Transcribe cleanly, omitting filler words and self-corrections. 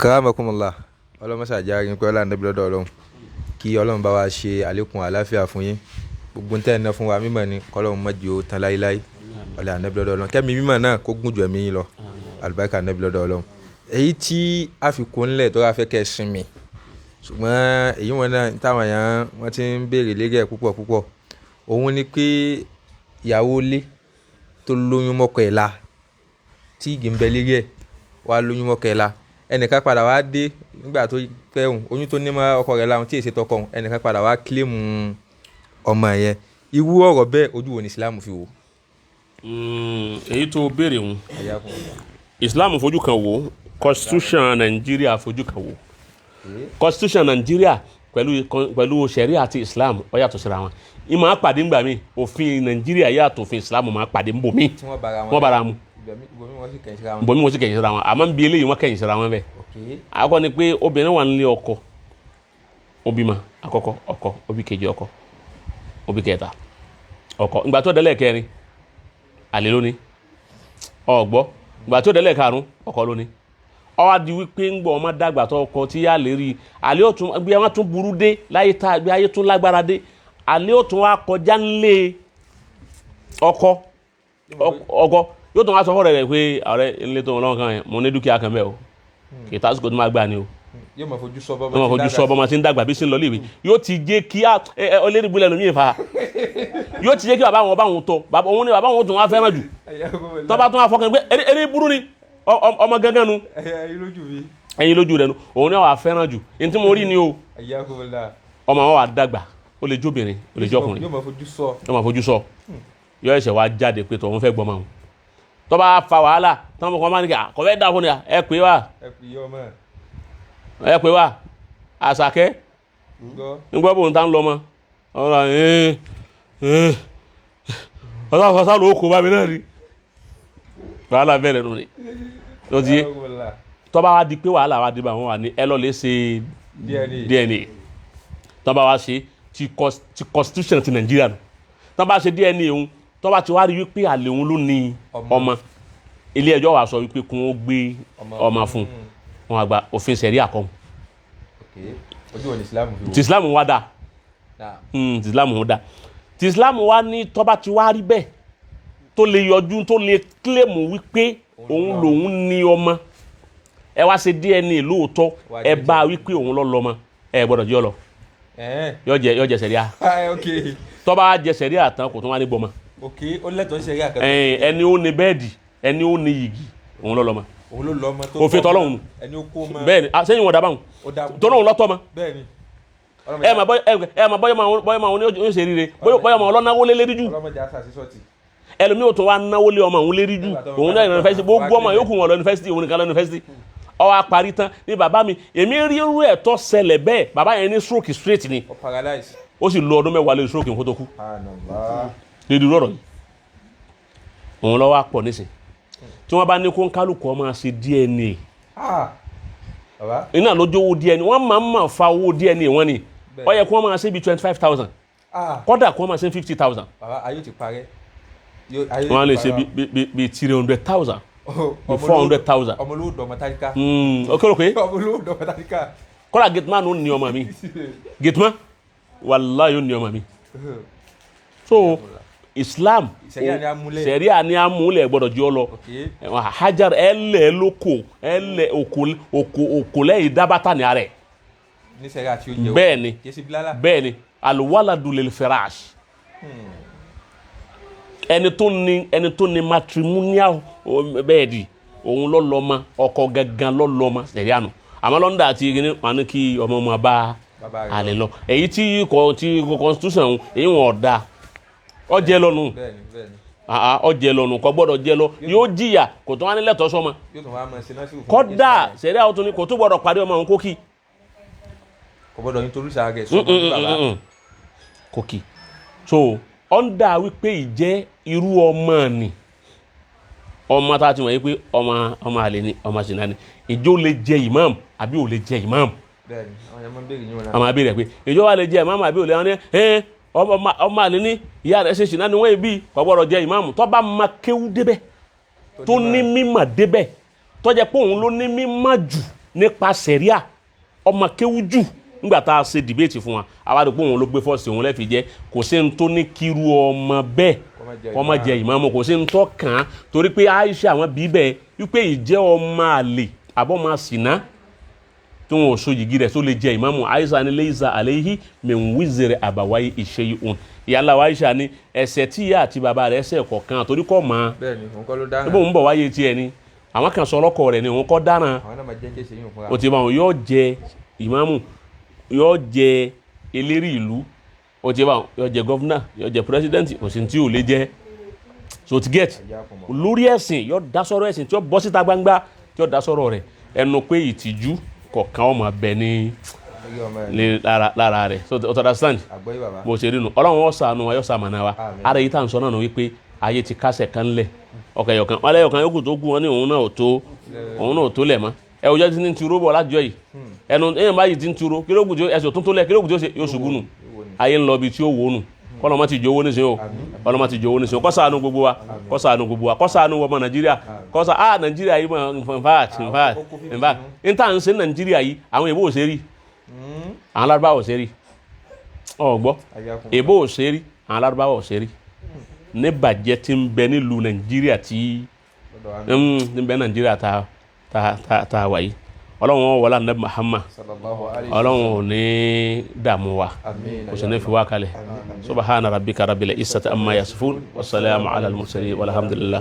Akramakumullah. Ọlọ́mọṣà járe pé ọlá nàbí lọ́dọ̀ Ọlọ́run, kí Ọlọ́run bá wa ṣe àlékún àlàáfíà fún yín. Gbogbo tẹ́ ẹ̀ ná fún wa mímọ̀ ni kọ́lọ́run má jẹ́ ó tán láíláí. Ọlá nàbí lọ́dọ̀ Ọlọ́run, kẹ́mi mímọ̀ náà kó gùn ju ẹ̀mí yín lọ. Àlùbáríkà nàbí lọ́dọ̀ Ọlọ́run. Èyí tí a fi kún ńlẹ̀ tó bá fẹ́ kẹ́ ẹ sinmi, ṣùgbọ́n èyí wọn náà táwọn èèyàn wọ́n ti ń béèrè lérí ẹ̀ púpọ̀ púpọ̀, òun ni pé ìyàwó ilé tó lóyún mọ́kọ ẹ̀ la, tí igi ń bẹ lérí ẹ̀ wá lóyún mọ́kọ ẹ̀ la, ẹnìkan padà wá dé nígbà tó pẹ́ òun oyún tó ní mọ́ ọkọ rẹ̀ láwọn tí èsì tọkọ òun, ẹnìkan padà wá kílèmù ọmọ yẹn. Irú ọ̀rọ̀ bẹ́ẹ̀, ojú wo ni Islam fi wò? Èyí tó béèrè òun, Islam fojú kan wò, constitution Nàìjíríà fojú kan wò. Constitution Nàìjíríà pẹ̀lú sẹ̀ríà àti Islam, ó yàtọ̀ síra wọn. Ìmọ̀ àpàdé ńgbà mí, òfin Nàìjíríà yàtọ̀, òfin Islam máa pàdé ńbò mí. Tí wọ́n bára wọn. Wọ́n bára mu. Ibòmí wọ́n sì kẹ̀yìn síra wọn. Ńbò mí wọ́n sì kẹ̀yìn síra wọn, àmọ́ nbí eléyìí wọ́n kẹ̀yìn síra wọn bẹ́ẹ̀. Àkọ́kọ́ ni pé obìnrin wà nílé ọkọ, ó bímọ àkọ́kọ́ ọkọ, ó bí kejì ọkọ, ó bí kẹta ọkọ. Ìgbà tó délẹ̀ kẹrin, àlè lóní ọgbọ́. Ìgbà tó délẹ̀ karùn, ọkọ lóní. Ó wá di wípé ń gbọ́ ọmọ dàgbà tó ọkọ tí yá lè rí àlè ó tún bí wọ́n tún burú dé láyé tá bí ayé tún lágbára dé, àlè ó tún wá kọjá ńlé ọkọ. Ọkọ yóò tún wá sọ fọ́rẹ̀ rẹ̀ pé ọ̀rẹ́ ilé tó ń lọ́wọ́ kan yẹn, mo ní dúkìá kan bẹ́ẹ̀ o, kì í tásìkò tó máa gbà ni o. Yóò máa fojú sọ bọ́mọ. Wọ́n máa fojú sọ bọ́mọ tí ń dàgbà bí sí ń lọ léèwé. Yóò ti jẹ́ kí ẹ ọlẹ́rìí búlẹ̀ lómi ìfà, yóò ti jẹ́ kí bàbá wọn bá wọn tọ́ bàbá òun ni bàbá wọn tún wá fẹ́ràn jù. Tọ́ba tún wá fọkàn pé eré burú ni ọmọ gángan nu. Ẹyin lójú mi. Ẹyin lójú rẹ nu, òun ni wàá fẹ́ràn jù ní tí mo rí ni o. Ọmọ wọn wà dàgbà, ó lè jóbìnrin, ó lè jọkùnrin. Yóò máa fojú sọ. Yóò máa fojú sọ, yóò ẹsẹ̀ wá jáde pé tọ̀ òun fẹ́ gbọ́mọ òun. Tọ́ba fa wàhálà tọ́mọ kan máa ní kí kò fẹ́ dà fún ni, ẹ pè wá. Ẹ fi yọ ọmọ. Ẹ pè wá Àṣàkẹ́. Gbọ́. Ńgbọ́ bòun tá ń lọ mọ́ ọ̀rọ̀ ẹ̀ ẹ̀ ọ̀sán ló kó bá mi náà rí, wàhálà bẹ̀rẹ̀ nù ni ló ti yé. Tọ́ba wa di pé wàhálà wa di bá wọn wà ní ẹ lọ lè ṣe DNA. DNA. Tọ́ba wa ṣe ti constitution ti Nàìjíríà nù, tọ́ba ṣe DNA òun, tọ́ba ti wá rí wípé àlè òun ló ní ọmọ. Ọmọ ilé ẹjọ́ wa sọ wípé kún ó gbé ọmọ. Ọmọ fún wọn àgbà òfin sẹ̀ríà kọ́. Ojú wo ni Islam fi wò? Ti Islam wa dáa. Ti Islam wa dáa. Ti Islam wa ní tọ́ba ti wá rí bẹ́ẹ̀, tó lè yọjú, tó lè kílèmù wípé òun lòun ní ọmọ, ẹ wá ṣe DNA lóòótọ́. Wá ẹ jẹ́ bá wípé òun lọ lọ́mọ, ẹ gbọ́dọ̀ jẹ́ ọ lọ. Yọ jẹ sẹ̀ríà. Tọ́ba jẹ sẹ̀ríà tán, kò tún wá ní gbọ́mọ. Ok, ó lẹ́tọ̀ọ́ ṣe rí àkàtà. Ẹni ó ní bẹ́ẹ̀dì, ẹni ó ní yìgì, òun lọ lọ́mọ. Òun ló lọ ọmọ tó Òfin tọ́ ọmọ. tọ́lọ́hun nù. Ẹni ó kó ọmọ. Bẹ́ẹ̀ ni, sẹ́yìn wọn dábàá. Ó dá. Tọ́lọ́hun lọ́tọ́ mọ́. Bẹ́ẹ̀ ni. Ẹ mà bọ́ ẹ mà bọ́yọ̀ máa wọn ní ó ṣe ríire, bọ́yọ̀ máa ọlọ́náwó lé lérí jù. Ọlọ́mọdé àṣà sí sọ́ọ̀tì. Ẹlòmíì ò tó wá náwó lé ọmọ òun lérí jù. Òun náà yunifásitì, gbogbo ọmọ yòókù wọn lọ yunifásitì, òun nìkan lọ yunifásitì. Ó wá parí tán ní bàbá mi, èmi rí irú ẹ̀ tó ṣẹlẹ̀ bẹ́ẹ̀, bàbá yẹn ní stroke straight ni. Ó paralyze. Ó sì lo ọdún 10 lórí stroke kó tó kú. Ànàlá. Lédi lọ́rọ̀ yìí, òun lọ́wọ́ àpọ̀ nísìn tí wọ́n bá ní kó ń kálukú ọmọ ṣe DNA. Ah, bàbá. Iná lójú owó DNA, wọ́n máa ń máa fa owó DNA wọ́n ni. Ó yẹ kó wọ́n máa ṣe bíi 25,000. Ah. Kódà kó wọ́n máa ṣe 50,000. Bàbá, ayé ti parẹ́. Ayé Wọ́n á lè ti ṣe parẹ́. bíi 300,000, Ọmọ 400,000. Ọmọ olówó dọmọ tálíkà. Ó kérò pé Ọmọ olówó dọmọ tálíkà. Kódà gateman ó ní ọmọ mi, gateman wàláhì ó ní ọmọ mi. So Islam, Ṣẹ̀ríà ni a múlẹ̀. Ṣẹ̀ríà ni a múlẹ̀, gbọ́dọ̀ jẹ́ ọ lọ. Hajar ẹlẹ lóko ẹlẹ òkò òkò òkò lẹ́yìn dábàtà ní ara ẹ̀. Ní ṣẹ̀ríà tí ó jẹ́ o. Bẹ́ẹ̀ ni. Kì í ṣe bílálà. Bẹ́ẹ̀ ni, alwaladu lil firash. Ẹni tó ní matrimonial bẹ́ẹ̀dì, òun ló lọ́mọ, ọkọ gangan ló lọ́mọ, ṣẹ̀ríà nù. Àmọ́ lọ́ndà àti kíní wọn ní kí ọmọ ọmọ bá bàbá rẹ̀. Àlè lọ, èyí tí kò tí constitution, èyí wọn ọ̀dà ọjẹ́ lọ́nu. Bẹ́ẹ̀ ni, bẹ́ẹ̀ ni. Ọjẹ́ lọ́nu, kò gbọ́dọ̀ jẹ́ lọ, yóò jìyà, kò tó wá ní lẹ́tọ̀ọ́ sọ́mọ. Yóò tún wá máa ṣe náà sí òfin. Kódà ṣẹ̀ríà ó tún ní kò tó gbọ́dọ̀ parí ọmọ òun kó kí. Kò gbọ́dọ̀ nítorí sàárẹ̀ sọ́mọ ní bàbá. Kò kí. So under wípé ìjẹ́ irú ọmọ ni ọmọ tá a ti wọ̀nyí pé ọmọ ọmọ àlè ni, ọmọ ṣìnà ni, ìjọ lè jẹ imam àbí ò lè jẹ imam? Bẹ́ẹ̀ ni, àwọn yẹn máa ń béèrè yín wọn náà. Àwọn abéèrè pé ìjọ wa lè jẹ imam àbí ò lè wọn ní ẹ ọmọ àlè ní ìyá rẹ̀ ṣe ṣìnà ni wọ́n bí, kò gbọ́dọ̀ jẹ imam. Tó bá ma kéwú débẹ̀, tó ní mímọ̀ débẹ̀, tó jẹ́ pé òun ló ní mímọ̀ jù. Nípa sẹ̀ríà, ọmọ kéwú jù nígbà tá a ṣe debate fún wa, àwa rò pé òun ló gbé first, òun lẹ́fì jẹ́. Kò sí ní tó ní kíru ọmọ bẹ́ẹ̀ Kó má jẹ kó má jẹ ìmáàmù, kò sí ní tó kàn án, torí pé Aisha, àwọn bí bẹ́ẹ̀ wípé ìjẹ́ ọmọ àlè àbọ̀ máa sìná tí wọn ò so yìgì rẹ̀ tó lè jẹ ìmáàmù. Aisha ni leisa alayhi min wizri abawayi shay'un. Ìyá wa Aisha ni ẹ̀ṣẹ̀ tí ìyá àti bàbá rẹ̀ ṣẹ̀ kọ̀ọ̀kan, torí kọ́ mọ́ Bẹ́ẹ̀ ni, òun kọ́ ló dáná. Níbo ń bọ̀ wáyé tiẹ̀ ni àwọn kan sọ ọlọ́kọ rẹ̀ ni òun kọ́ dáná. Àwọn náà máa jẹ́ kéṣe yín fúnra. O ti bá wọn, yóò jẹ ìmáàmù, yóò jẹ eléré ìlú, o ti bá wọn, yóò jẹ governor, yóò jẹ president, kò sí tí ò lè jẹ. So ti get lórí ẹ̀sìn, yóò dá sọ́rọ̀ ẹ̀sìn tí yóò bọ́ síta gbangba, tí yóò dá sọ́rọ̀ rẹ̀, ẹnu pé ìtìjú kọ̀ọ̀kan ọmọ abẹ ní Lórí ọmọ ẹ̀. ní lára rẹ̀. So o ti understand? Àgbọ́yé, bàbá. Bó ṣe rí nu, Ọlọ́run ó ṣàánú wa, yóò ṣamọ̀nà wa. Àmín. Ara yìí tá à ń sọ náà nù wípé ayé ti kásẹ̀ kan lẹ̀, ọkọ̀ ẹ̀yọ̀kan wọn lẹ́yọ̀kan yòókù tó kú wọn ní òun náà ò tó, òun náà ò tó lẹ̀ mọ́. Ẹ òjò ti ní turo bọ̀ lájọ yìí, ẹnu ẹ̀yìn báyìí ti ń turo, kí ló kù tí ó ẹsẹ̀ tó tó lẹ̀, kí ló kù tí ó ṣe, yóò ṣubú nù. Ayé ń lọ ibi tí ó wò nù. Kọ́nà má ti jowó nísìnyí o, kọ́nà má ti jowó nísìnyí o. Kó ṣàánú gbogbo wa, kó ṣàánú gbogbo wa, kó ṣàánú ọmọ Nàìjíríà, kó ṣà á Nàìjíríà yìí mọ̀. In fact, n tá à ń ṣe Nàìjíríà yìí, àwọn èèbó ò ṣe rí, àwọn Lárúbáwá ò ṣe rí. Ọ̀gbọ́, èèbó ò ṣe rí, àwọn Lárúbáwá ò ṣe rí ní bàjẹ́ tí ń bẹ nílùú Nàìjíríà tí ń bẹ Nàìjíríà ta wà yìí. Ọlọ́run wọn wọlé anabi Muhammad. Ọlọ́run ò ní dààmú wa, kò sì ní fi wá kalẹ̀. Subhana rabbika rabbil izzati amma yasifun, wasalaamu ala al-mursalin, walhamdulillah.